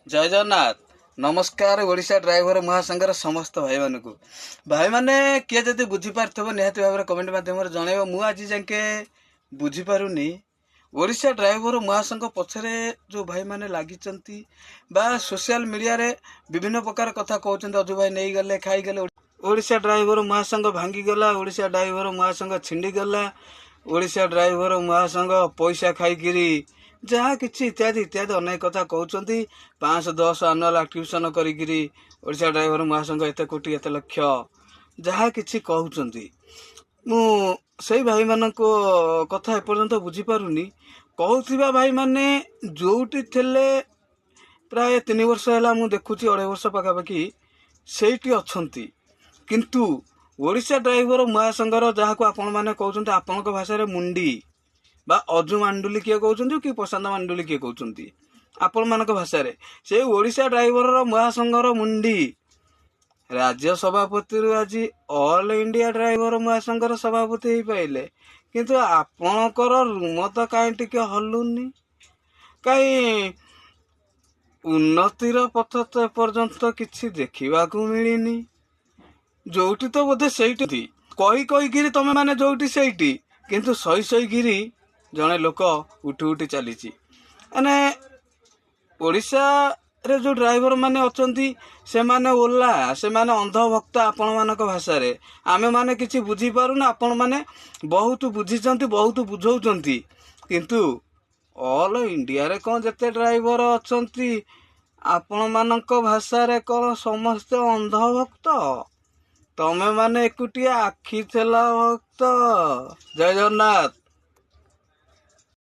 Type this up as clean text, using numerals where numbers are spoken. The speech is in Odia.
ଜୟ ଜଗନ୍ନାଥ। ନମସ୍କାର ଓଡ଼ିଶା ଡ୍ରାଇଭର ମହାସଂଘର ସମସ୍ତ ଭାଇମାନଙ୍କୁ। ଭାଇମାନେ, କିଏ ଯଦି ବୁଝିପାରୁଥିବ, ନିହାତି ଭାବରେ କମେଣ୍ଟ ମାଧ୍ୟମରେ ଜଣାଇବ। ମୁଁ ଆଜି ଯାକେ ବୁଝିପାରୁନି, ଓଡ଼ିଶା ଡ୍ରାଇଭର ମହାସଂଘ ପଛରେ ଯେଉଁ ଭାଇମାନେ ଲାଗିଛନ୍ତି ବା ସୋସିଆଲ ମିଡ଼ିଆରେ ବିଭିନ୍ନ ପ୍ରକାର କଥା କହୁଛନ୍ତି, ଅଜୁ ଭାଇ ନେଇଗଲେ, ଖାଇଗଲେ, ଓଡ଼ିଶା ଡ୍ରାଇଭର ମହାସଂଘ ଭାଙ୍ଗିଗଲା, ଓଡ଼ିଶା ଡ୍ରାଇଭର ମହାସଂଘ ଛିଣ୍ଡିଗଲା, ଓଡ଼ିଶା ଡ୍ରାଇଭର ମହାସଂଘ ପଇସା ଖାଇକିରି ଯାହା କିଛି ଇତ୍ୟାଦି ଇତ୍ୟାଦି ଅନେକ କଥା କହୁଛନ୍ତି। 510 ଆନୁଆଲ ଆକ୍ଟିଭେସନ କରିକିରି ଓଡ଼ିଶା ଡ୍ରାଇଭର ମହାସଂଘ ଏତେ କୋଟି, ଏତେ ଲକ୍ଷ, ଯାହା କିଛି କହୁଛନ୍ତି, ମୁଁ ସେଇ ଭାଇମାନଙ୍କ କଥା ଏପର୍ଯ୍ୟନ୍ତ ବୁଝିପାରୁନି। କହୁଥିବା ଭାଇମାନେ ଯୋଉଠି ଥିଲେ, ପ୍ରାୟ 3 ବର୍ଷ ହେଲା ମୁଁ ଦେଖୁଛି, 2.5 ବର୍ଷ ପାଖାପାଖି ସେଇଠି ଅଛନ୍ତି। କିନ୍ତୁ ଓଡ଼ିଶା ଡ୍ରାଇଭର ମହାସଂଘର ଯାହାକୁ ଆପଣମାନେ କହୁଛନ୍ତି ଆପଣଙ୍କ ଭାଷାରେ ମୁଣ୍ଡି ବା ଅଜୁ ମାଣ୍ଡୁଲି କିଏ କହୁଛନ୍ତି କି ପ୍ରଶାନ୍ତ ମାଣ୍ଡୁଲି କିଏ କହୁଛନ୍ତି, ଆପଣମାନଙ୍କ ଭାଷାରେ ସେଇ ଓଡ଼ିଶା ଡ୍ରାଇଭରର ମହାସଂଘର ମୁଣ୍ଡି ରାଜ୍ୟ ସଭାପତିରୁ ଆଜି ଅଲ୍ ଇଣ୍ଡିଆ ଡ୍ରାଇଭର ମହାସଂଘର ସଭାପତି ହେଇପାରିଲେ, କିନ୍ତୁ ଆପଣଙ୍କର ରୁମ ତ କାହିଁ ଟିକେ ହଲୁନି? କାହିଁ ଉନ୍ନତିର ପଥ ତ ଏପର୍ଯ୍ୟନ୍ତ କିଛି ଦେଖିବାକୁ ମିଳିନି। ଯୋଉଠି ତ ବୋଧେ ସେଇଠି କହି କହିକିରି ତମେ ମାନେ ଯୋଉଠି ସେଇଠି, କିନ୍ତୁ ସହି ସହିକିରି ଜଣେ ଲୋକ ଉଠି ଉଠି ଚାଲିଛି। ମାନେ ଓଡ଼ିଶାରେ ଯୋଉ ଡ୍ରାଇଭର ମାନେ ଅଛନ୍ତି, ସେମାନେ ଓଲା, ସେମାନେ ଅନ୍ଧଭକ୍ତ ଆପଣମାନଙ୍କ ଭାଷାରେ। ଆମେମାନେ କିଛି ବୁଝିପାରୁନୁ, ଆପଣମାନେ ବହୁତ ବୁଝିଛନ୍ତି, ବହୁତ ବୁଝଉଛନ୍ତି। କିନ୍ତୁ ଅଲ୍ ଇଣ୍ଡିଆରେ କ'ଣ ଯେତେ ଡ୍ରାଇଭର ଅଛନ୍ତି, ଆପଣମାନଙ୍କ ଭାଷାରେ କ'ଣ ସମସ୍ତେ ଅନ୍ଧଭକ୍ତ? ତମେ ମାନେ ଏକୁଟିଆ ଆଖି ଥିଲା ଭକ୍ତ? ଜୟ ଜଗନ୍ନାଥ।